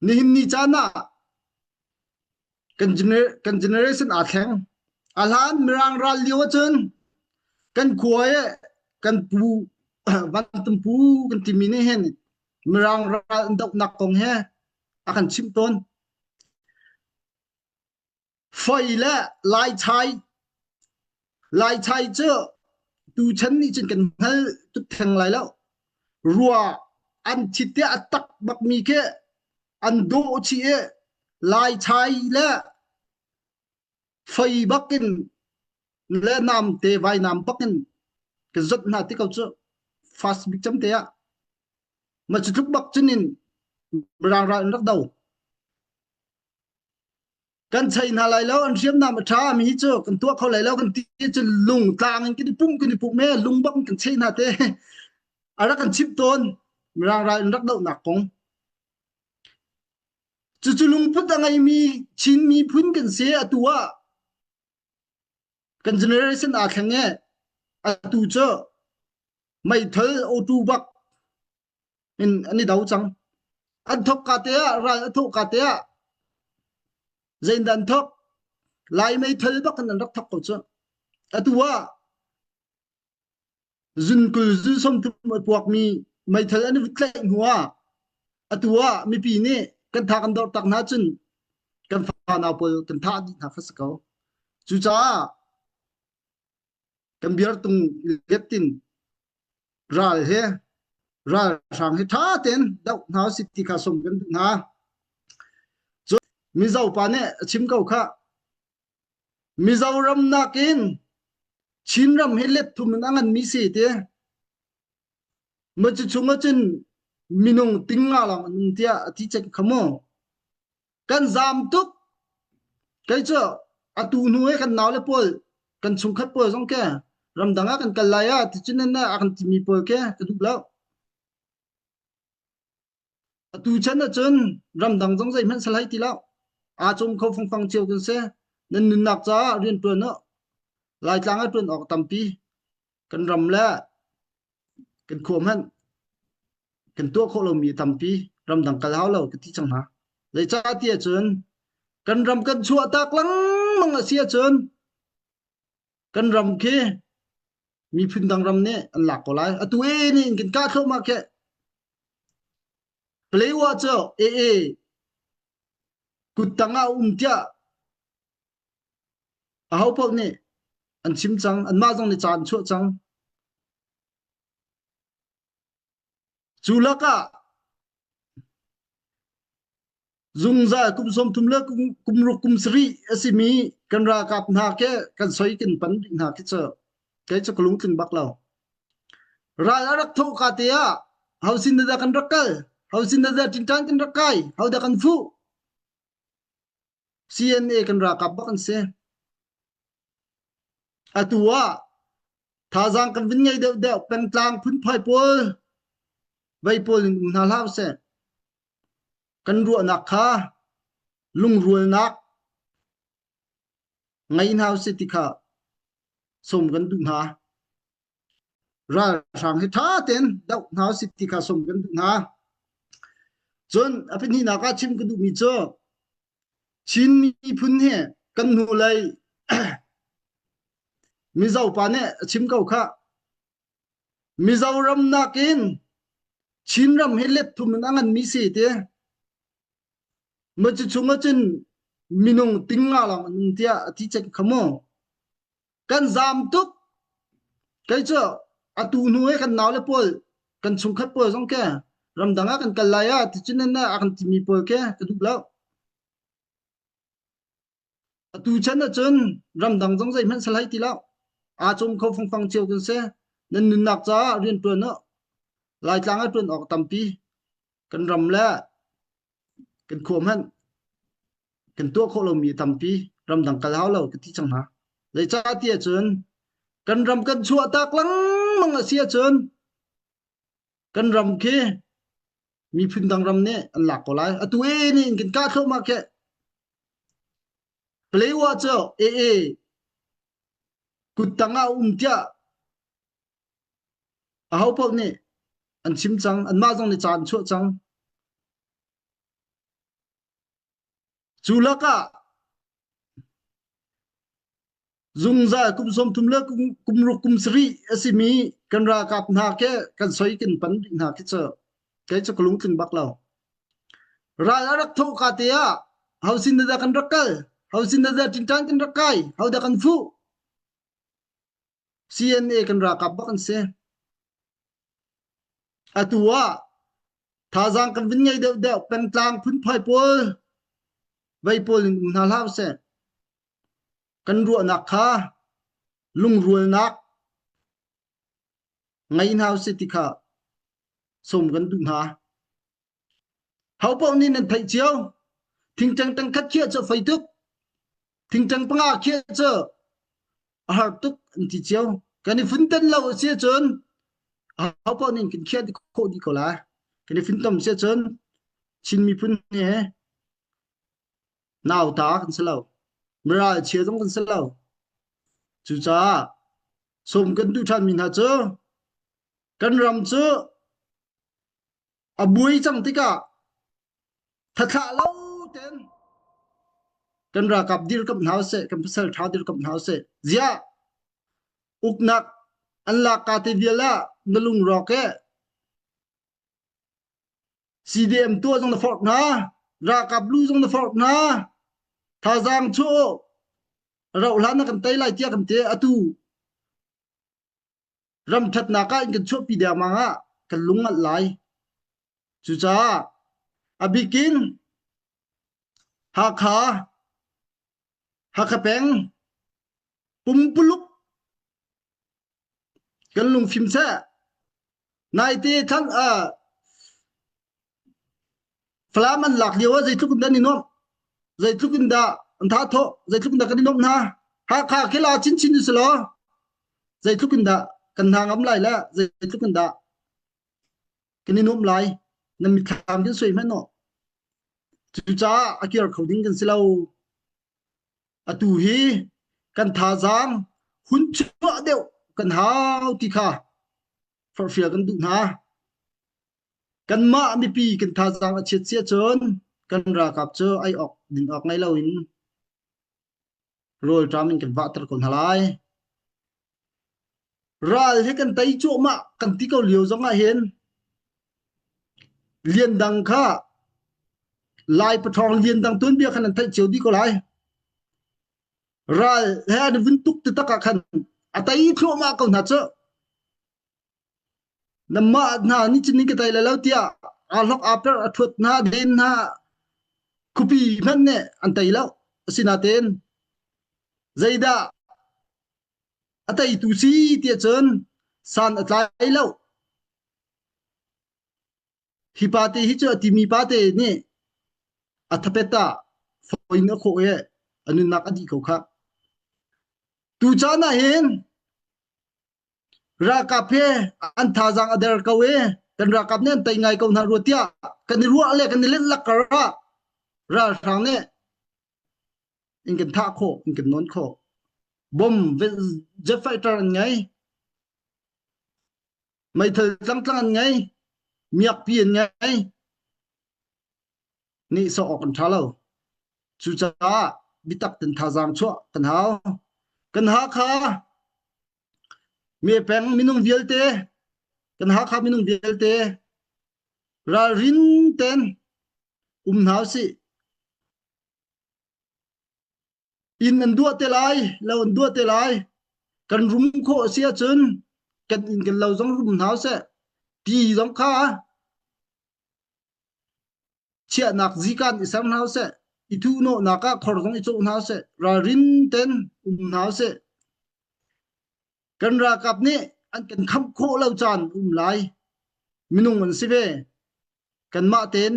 Nihin ni caan ah kan, gener kan generation aa thleng. A hlan Mirang ral lio ahcun kan khua i kan pu Vantum pu kan timi nih hin Mirang ral an dohnak kong he a kan chimh tawn. Foi le Laichai Laichai cu tuchan nih cun kan hngal tuk theng lai lo. Rua an thit i a tak bakmi khi an dawh chih i Laichai le foi bakin le namte vainam bakin ka zot hna ti ko cu fast bik cam te ah ma cu tluk bak cun in Mirang ral an rak do. Kan chei hna lai lo an hriamnam a ṭha mi hi cu kan tuah kho lai lo kan ti cu lung tlang in kan i pumh kan i pumh me lung bak in kan chei hna te a rak kan chimh tawn Mirang ral in rak dohnak kong. Cucu lungput a ngeimi Chin miphun kan si atu ah kan generation aa thleng i atu cu meithal auto bak in an i do cang. An thok ka te ah ral a thawh ka te ah zeindah an thok? Lai meithal bak in an rak thok ko cu. Atu ah zunkul zun 30 a puakmi meithal an i tlaih hnu ah atu ah mipi nih kan tha kan dor tak hna cun kan fanau pawl kan thah dih hna fa si ko. Cucaah kan biartung letin ral he ralhrang he ṭha tein doh hna usih ti kha sawm kan duh hna. Cun Mizo pa nih a chim ko khah. Mizoram nakin Chinram hi let thum in a nganmi si ti. Macu chung ahcun minung ting nga lawng an um tiah a ti cek kha mu. Kan zaam tuk. Kei cu atu hnu i kan naule pawl kan chungkhat pawl zong ke ramdang ah kan kal lai ah ticun a kan timi pawl ke ka duh lo. Atu chan ahcun ramdang zong zeihmanh sal hai ti lo. Aa cawm kho fangfang cio kan si. Nan nunnak caah rian ṭuan u. Laitlang ah ṭuan awk tampi. Kan ram le kan khua hmanh kan tuah khawh lomi tampi ramdang kal hau lo ka ti cang hna. Zeicah ti ahcun kan ram kan chuah tak lengmang a si ahcun kan ram khi miphun dang ram nih an lak ko lai. Atu e nih in kan kah thluahmah khi Palewa cu AA kuttang ah um tiah Ahopaoh nih an chim cang, anmah zong nih ca an chuah cang. Cu lakah zungzal kum 30 le kum ruk kum sarih a simi kan ralkap hna ke kan soi kan pan rih hna khi cu kei cu ka lungtling bak lo. Ral a rak thawh ka te ah ho sin dah kan rak kal, ho sin dah ṭinṭan kan rak kai, ho dah kan fuh. CNA kan ralkap bak an si. Atu ah thazaang kan vun ngei deuhdeuh pengtlang phunphai pawl vei pawl in um hna hlah usih. Kan ruahnak kha lungrualnak ngei hna usih ti kha sawm kan duh hna. Ralhrang hi ṭha tein doh hna usih ti kha sawm kan duh hna. Cun a pahnihnak ah chim ka duhmi cu Chin miphun hi kan hnulei Mizo pa nih a chim ko khah. Mizoram nakin Chinram hi let thum in a nganmi si ti. Macu chung ahcun minung ting nga lawng an um tiah a ti cek kha mu. Kan zaam tuk. Kei cu atu hnu i kan naule pawl kan chungkhat pawl zong ke ramdang ah kan kal lai ah ticun a kan timi pawl ke ka duh lo. Atu chan ahcun ramdang zong zeihmanh sal hai ti lo. Aa cawm kho fangfang cio kan si. Nan nunnak caah rian ṭuan u. Laitlang ah ṭuan awk tampi. Kan ram le kan khua hmanh kan tuah khawh lomi tampi ramdang kal hau lo ka ti cang hna. Zeicah ti ahcun kan ram kan chuah tak lengmang a si ahcun kan ram khi miphun dang ram nih an lak ko lai. Atu e nih in kan kah thluahmah khi Palewa cu AA kuttang ah um tiah ahopaoh nih an chim cang anmah zong nih ca an chuah cang. Cu lakah zungzal kum 30 le kum ruk kum sarih a simi kan ralkap hna ke kan soi kan pan rih hna khi cu kei cu ka lungtling bak lo. Ral a rak thawh ka te ah ho sin dah kan rak kal, ho sin dah ṭinṭan kan rak kai, ho dah kan fuh. CNA kan ralkap bak an si. Atu ah thazaang kan vun ngei deuhdeuh pengtlang phunphai pawl vei pawl in um hna hlah usih. Kan ruahnak kha lungrualnak ngei hna usih ti kha sawm kan duh hna. Ho paoh nih nan theih cio. Thingṭeng tangkhat khiah cu a fei tuk. Thingṭeng panga khiah cu a har tuk an ti cio. Kan i funten lo a si ahcun ho paoh nih kan khiah khawh dih ko lai. Kan i funtom si ahcun Chin miphun hi nauta kan si lo. Miral chia zong kan si lo. Cucaah sawm kan duh ṭhanmi hna cu kan ram cu A buai cang tikah thathlah lo tein kan ralkap dirkamh hna usih, kan pasal ṭha dirkamh hna usih. Ziah uknak an lak ka te vial ah na lungrawk e CDM tuah zong na forh hna, ralkap lu zong na forh hna, thazaang chu rauh hlan na kan tei lai tiah kan ti atu ram ṭhatnak ah in kan chuahpi dengmang ah kan lung ngalh lai. Cucaah a bikin Hakha, Hakha peng, pumpuluk kan lungfim seh. Naite thlan ah Falam an lak lio ah zeitluk in dah an i nuamh? Zeitluk in dah an tha thawh? Zeitluk in dah kan i nuamh hna? Hakha khi la chinchin u law zeitluk in dah kan hna ngam lai le zeitluk in dah kan i nuamh lai? Nan mitthlam kan suai hmanh aw. Cucaah a kir kho ding kan si lo. Atu hi kan thazaang hun chuah deuh kan hau ti kha forhfial kan duh hna. Kanmah mipi kan thazaang a chiat si ahcun kan ralkap cu ei awk din awk ngei loin rawlṭam in kan vahter ko hna lai. Ral hi kan tei cuahmah kan ti ko lio zong ah hin lian dang kha Lai paṭhawng lian dang tuanbia khan an theih cio dih ko lai. Ral he an vun tuk ti tak ah khan a tei thluahmah ko hna cu. Nanmah hna nih cun ka tei lai lo tiah aa hlok aa perh a ṭhuat hna den hna khuapi hmanh nih an tei lo. Asinain zeidah a teitu si tiah cun san a tlai lo. Hi pa te hi cu a timi pa te nih a thapet ah fawi in a khawh i a nunnak a dih ko khah. Tucaan ah hin Ralkap he an thazaang a der ko i kan ralkap nih an tei ngai ko hna rua tiah kan i ruah le kan i linh lak kar ah ralhrang nih in kan thah khawh in kan nawn khawh. Bom jet fighter an ngei meithal tlangtlang an ngei miakpi an ngei nihsawh awk an ṭha lo. Cucaah biatak ten thazaang chuah kan hau. Kan Hakha me peng minung vialte kan Hakha minung vialte ralrin ten um hna usih. Inn an duah te lai, lo an duah te lai. Kan rum khawh a si ahcun kan inn kan lo zong rum hna usih. Ti zong kha chiahnak zikan i ser hna usih i thuhnawhnak ah khor zong i cawh hna usih ralrin ten um hna usih kan ralkap nih an kan khamh khawh lo caan um lai minung an si ve kanmah ten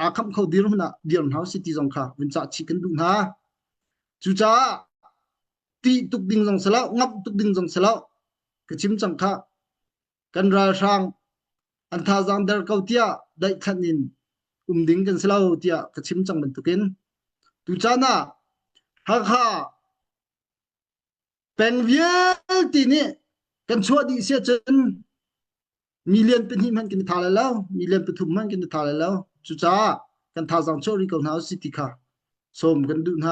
aa khamh kho dirhmun ah dir hna usih ti zong kha vun cah chih kan duh hna cucaah tih tuk ding zong si lo ngamh tuk ding zong si lo ka chim cang kha kan ralhrang an thazaang der ko tiah daihthlan in um ding kan si lo tiah ka chim cang bantukin tuchan ah Hakha peng vialte nih kan chuah dih si ahcun million pahnih hmanh kan i tha lai lo million pathum hmanh kan i tha lai lo cucaah kan thazaang chuah rih ko hna usih ti kha. Sawm kan duh hna.